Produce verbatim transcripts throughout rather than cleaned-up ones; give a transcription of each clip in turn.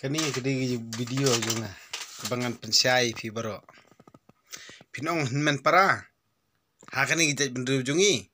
Kane ka dei ka video jong nga kaba ngan pynshai ïa phi baroh. Phin ong hynmen para ha kane ka jaitbynriew jong ngi.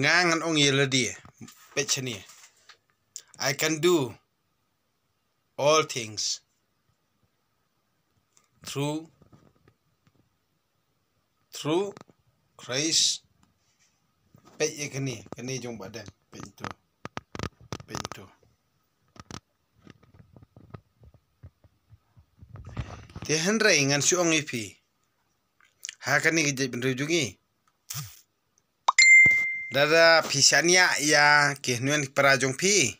Nga ngan ong ïa lade, peit shane. I can do all things through through Christ. Peit ïa kane, kane jong Bah Deng, peit to. Peit to. Te hynrei ngan shu ong ïa phi ha kane ka jaitbynriew jong ngi. Lada phi shaniah ïa ki hynmen ki para jong phi,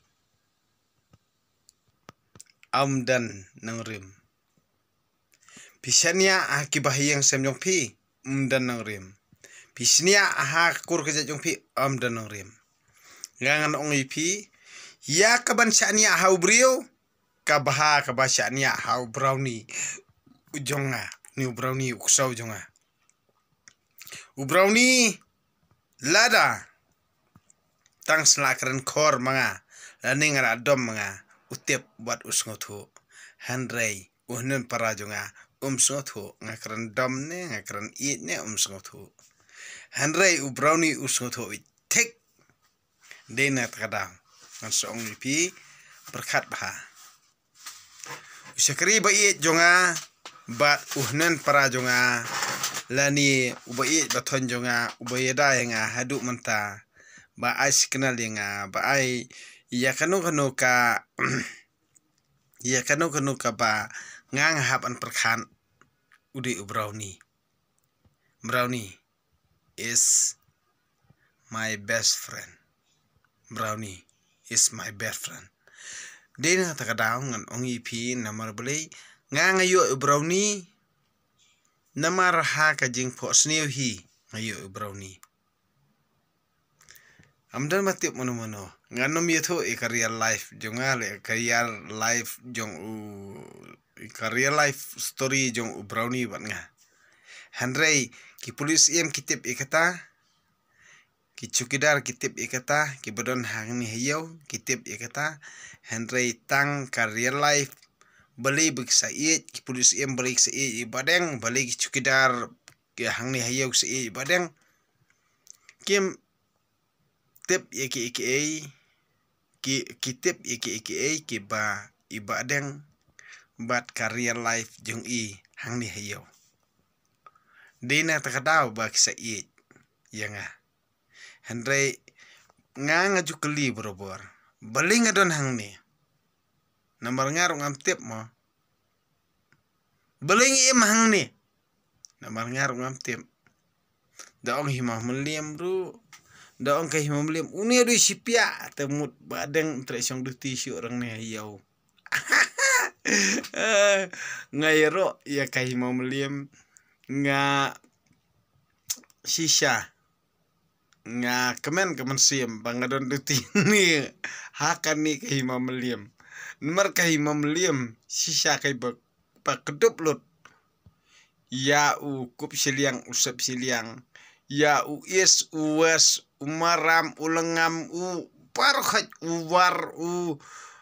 ym don nongrim. Phi shaniah ha ki bahaïing hasem jong phi, ym don nongrim. Phi shaniah ha ka kur ka jait jong phi, ym don nongrim. Nga ngan ong ïa phi, ïa kaban shaniah ha u briew, ka bha kaba shaniah ha u brownie u jong nga, ne u brownie u ksew jong nga. U brownie lada tang sla kren khor ma nga, lane nga la dom ma nga, u tip bad u sngewthuh. Hynrei u hynmen para jong nga um sngewthuh nga kren dom ne nga kren ïeit ne um sngewthuh. Hynrei u brownie u sngewthuh thik. Dei na kata ka daw ngan sa ong ïa phi pyrkhat bha. U shakri ba ïeit jong nga bad u hynmen para jong nga, lane u ba ïeit ba thoiñ jong nga, u ba ïada ïa nga haduh mynta, ba ai signal ïa nga, ba ai ïa kano kano ka ïa kano kano kaba nga nga hap ban pyrkhat, u dei u brownie. Brownie is my best friend. Brownie is my best friend. Dei na kata ka daw ngan ong ïa phi namar balei nga nga ïoh u brownie. Namar ha ka jingphohsniew hi nga ïoh u brownie. Ym don ba tip mano mano. Ngan ym ïathuh ïa ka real life jong nga, le ka real life jong u, ïa ka real life story jong u brownie bad nga. Hynrei ki pulit siem ki tip ïa kata, ki chowkidar ki tip ïa kata, ki ba don hangne ha ïew ki tip ïa kata. Hynrei tang ka real life, balei ba ki sa ïeit, ki pulit siem balei ki sa ïeit ïa i Bah Deng, balei ki chowkidar ki hangne ha ïew ki sa ïeit ïa i Bah Deng, kim tip ïa kiei kiei, ki, ki tip ïa kiei kiei kiba i Bah Deng bad ka real life jong i hangne ha ïew. Dei na kata ka daw ba ki sa ïeit ïa nga. Hynrei nga nga ju kylli barabor, balei nga don hangne? Namar nga ruh ngam tip mo. Balei nga im hangne? Namar nga ruh ngam tip. Da ong Hima Mylliem ruh, da ong ka Hima Mylliem, une ruh shipiah, te mut Bah Deng treh shong duti shuh rang ne ha ïew. Nga ïaroh ïa ka Hima Mylliem, nga shisha, nga kmen ka mynsiem ba nga don duti ne ha kane ka Hima Mylliem. Namar ka Hima Mylliem shisha kai ba, ba kdup lut ïa u kup shiliang, u sep shiliang, ïa u east, u west, u maram, u lyngngam, u baroh khoit, u war, u,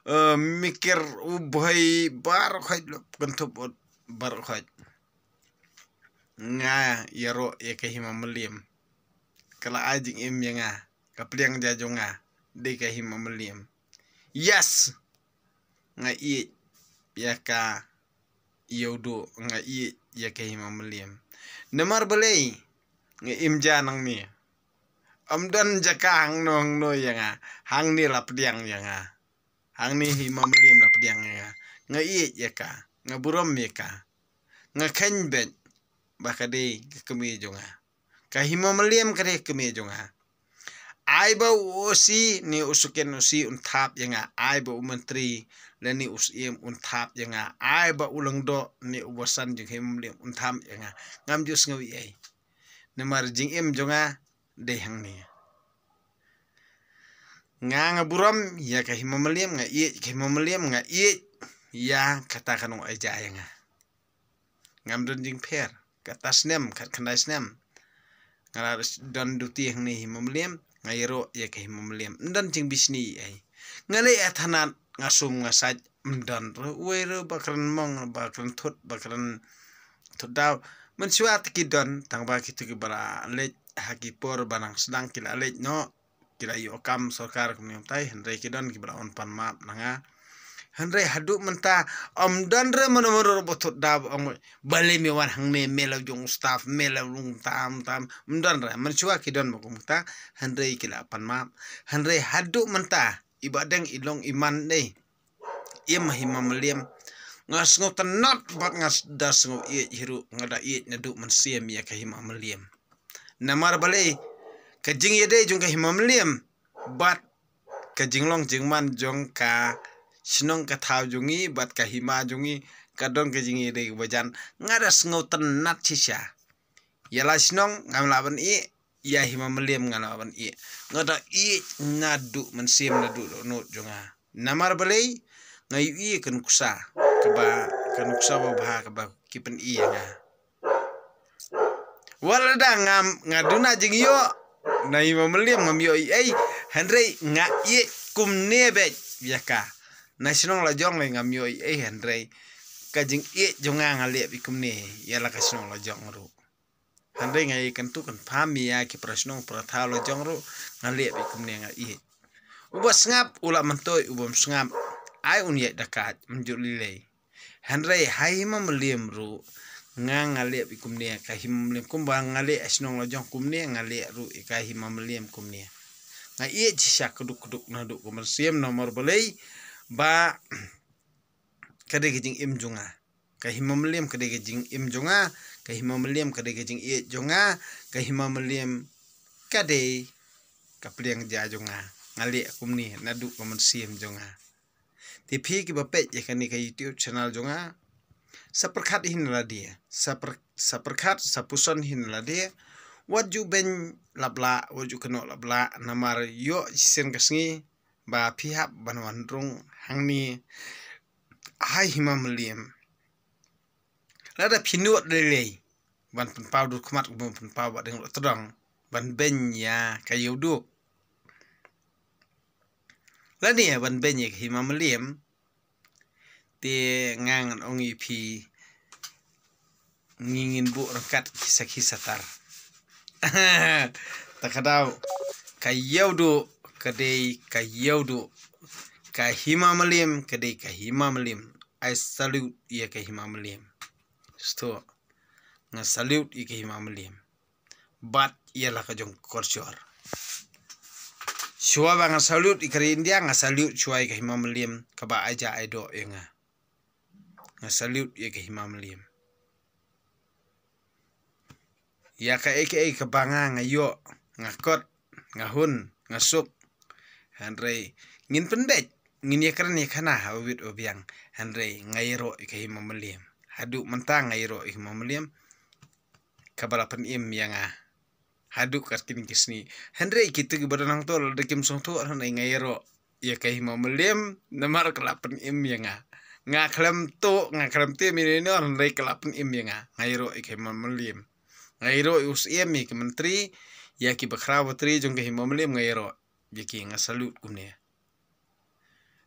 eh, mikir, u bhoi, baroh khoit, kynthup lut baroh khoit. Nga ïaroh ïa ka Hima Mylliem. Ka la ai jingim ïa nga, ka pliang ja jong nga, dei ka Hima Mylliem. Yes! Nga ïeit ïa ka Ïewduh, nga ïeit ïa ka Hima Mylliem. Namar balei nga im ja nangne? Ym don jaka hangno hangno ïa nga, hangne la pdiang ïa nga. Hangne Hima Mylliem la pdiang ïa nga. Nga ïeit ïa ka, nga burom ïa ka. Nga kheiñ beit ba ka dei ka kmie jong nga. Ka Hima Mylliem ka dei ka kmie jong nga. Ai ba u O C ne u Suken O C un thap ïa nga, ai ba u Myntri lane u Syiem un thap ïa nga, ai ba u Lyngdoh ne u Basan jong Hima Mylliem un thap ïa nga, ngam ju sngew ei ei. Namar jingim jong nga dei hangne. Nga nga burom ïa ka Hima Mylliem, nga ïeit ka Hima Mylliem, nga ïeit ïa kata ka nong ai ja ïa nga. Ngam don jingpher. Kata snem, khatkhyndai snem nga la don duti hangne Hima Mylliem, nga ïaroh ïa ka Hima Mylliem. Ym don jingbishni ei. Nga leh ïa thanat, nga sum nga sait, ym don ruh uwei ruh ba kren mong, ba kren thut, ba kren thut daw. Mynshuwa te ki don, tang ba kito kiba la leit ha ki por ba nang sdang ki la leit noh, ki la ïoh kam sorkar kumne kumtai, hynrei ki don kiba la wan pan map na nga. Hynrei haduh mynta ym don re mano mano ruh ba thut daw ba ong, balei me wan hangne, me la jong u staff, me la lung tam tam. Ym don re, mynshuwa ki don ba kumta, hynrei ki la pan map. Hynrei haduh mynta i Bahdeng i long i man dei, im ha Hima Mylliem. Nga sngewtynnat bad nga da sngewïeit hi ruh, nga da ïeit naduh mynsiem ïa ka Hima Mylliem. Namar balei, ka jingïadei jong ka Hima Mylliem bad ka jinglong jingman jong ka shnong ka thaw jong ngi bad ka hima jong ngi, ka don ka jingïadei kaba jan. Nga da sngewtynnat shisha. Ïa la shnong ngam lah ban ïeh, ïa Hima Mylliem ngam lah ban ïeh. Nga da ïeit naduh mynsiem, naduh dohnud jong nga. Namar balei, nga ïohi ka nuksa kaba, ka nuksa babha kaba ki pyni ïa nga. Wat lada ngam, nga duna jingïoh na Hima Mylliem ngam ïoh ei ei, hynrei nga ïeit kumne beit ïa ka. Na shnong la jong lei ngam ïoh ei ei, hynrei ka jingïeit jong nga, nga leh beit kumne ïa la ka shnong la jong ruh. Hynrei nga ïakyntu kynpham ïa ki para shnong para thaw la jong ruh, nga leh beit kumne, nga ïeit. Uba sngap u lah myntoi, uba ym sngap ai un ïaid da kait, mynjur lei lei. Hynrei ha Hima Mylliem ruh nga, nga leh beit kumne, ka Hima Mylliem kumba nga leh ha shnong la jong kumne, nga leh ruh ïa ka Hima Mylliem kumne. Nga ïeit shisha kduk kduk naduh ka mynsiem, namar balei, ba ka dei ka jingim jong nga. Ka Hima Mylliem ka dei ka jingim jong nga, ka Hima Mylliem ka dei ka jingïeit jong nga, ka Hima Mylliem ka dei ka pliang ja jong nga. Nga leh kumne naduh ka mynsiem jong nga. Te phi kiba peit ïa kane ka YouTube channel jong nga, sa pyrkhat hi na lade, sa pyr-, sa pyrkhat, sa puson hi na lade. Wat ju beiñ laplah, wat ju kynnoh laplah, namar ïoh shisien ka sngi ba phi hap ban wan rung hangne ha Hima Mylliem. Lada phi nud lei lei ban pynpaw dur khmat, ban pynpaw ba dang ruh tdong, ban beiñ ïa ka Ïewduh, lane ban beiñ ïa ka Hima Mylliem, te nga ngan ong ïa phi, ngi ngin buh ryngkat ki sakhi satar. Ta ka daw, ka Ïewduh ka dei ka Ïewduh, ka Hima Mylliem ka dei ka Hima Mylliem. I salute ïa ka Hima Mylliem. Sto, nga salute ïa ka Hima Mylliem bad ïa la ka jong ka culture. Shuwa ba nga salute ïa ka ri India, nga salute shuwa ïa ka Hima Mylliem kaba ai ja ai doh ïa nga. Nga salute ïa ka Hima Mylliem. Ïa kaei kaei kaba nga, nga ïoh, nga kot, nga hun, nga suk, hynrei ngin pynbeit, ngin ïakren ïakhana ha u bit u biang, hynrei nga ïaroh ïa ka Hima Mylliem. Haduh mynta nga ïaroh ïa ka Hima Mylliem kaba la pynim ïa nga haduh katkin ki sngi. Hynrei kito kiba don hangto lada kim sngewthuh, hynrei nga ïaroh ïa ka Hima Mylliem namar ka la pynim ïa nga. Nga khlem tuh, nga khlem tim ïa ino, hynrei ka la pynim ïa nga. Nga ïaroh ïa ka Hima Mylliem. Nga ïaroh ïa u Syiem, ïa ki myntri, ïa ki bakhraw batri jong ka Hima Mylliem, nga ïaroh ïa ki, nga salute kumne.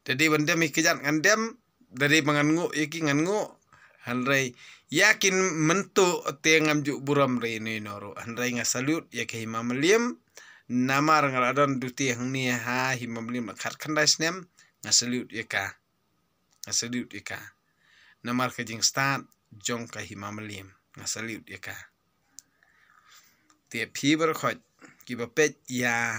Da dei ban dem ïa ki kjat ngan dem, da dei ba ngan nguh ïa ki ngan nguh. Hynrei ïa ki mynta te ngam ju burom re ino ino ruh. Hynrei nga salute ïa ka Hima Mylliem namar nga la don duty hangne ha Hima Mylliem la khat khyndai snem. Nga salute ïa ka. Nga salute ïa ka namar ka jingstad jong ka Hima Mylliem. Nga salute ïa ka. Te phi baroh khoit kiba peit ïa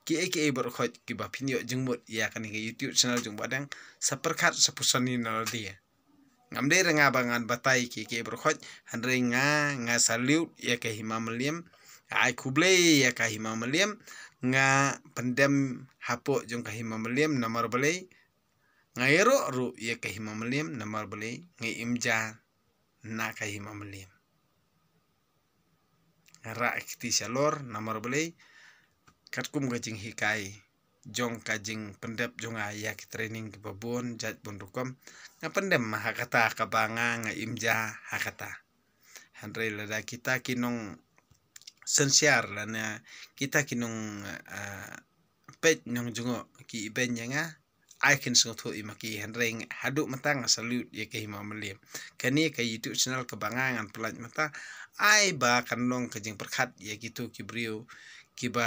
kiei kiei baroh khoit kiba phin ïoh jingmut ïa kane ka YouTube channel jong Bahdeng, sa pyrkhat sa puson ïa na lade. Ngam dei re nga ba ngan batai kiei kiei baroh khoit, hynrei nga, nga salute ïa ka Hima Mylliem. Ai khublei ïa ka Hima Mylliem. Nga pyndem hapoh jong ka Hima Mylliem namar balei? Nga ïaroh ruh ïa ka Hima Mylliem namar balei? Nga im ja na ka Hima Mylliem. Nga rah kti shalor namar balei? Katkum ka jinghikai jong ka jingpyndep jong nga ïa ki training kiba bun jait bun rukom, nga pyndem ha kata kaba nga, nga im ja ha kata. Hynrei lada kita ki nongsynshar lane kita ki nong, ah, peit nongjngoh ki ibeiñ ïa nga, ai khin sngewthuh ïa ma ki, hynrei haduh mynta nga salute ïa ka Hima Mylliem. Kane ka YouTube channel kaba nga ngan pyllait mynta, ai ba kan long ka jingpyrkhat ïa kito ki briew kiba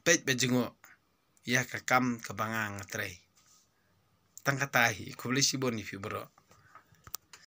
peit ba jngoh ïa ka kam kaba nga nga trei. Tang kata hi, khublei shibun ïa phi baroh.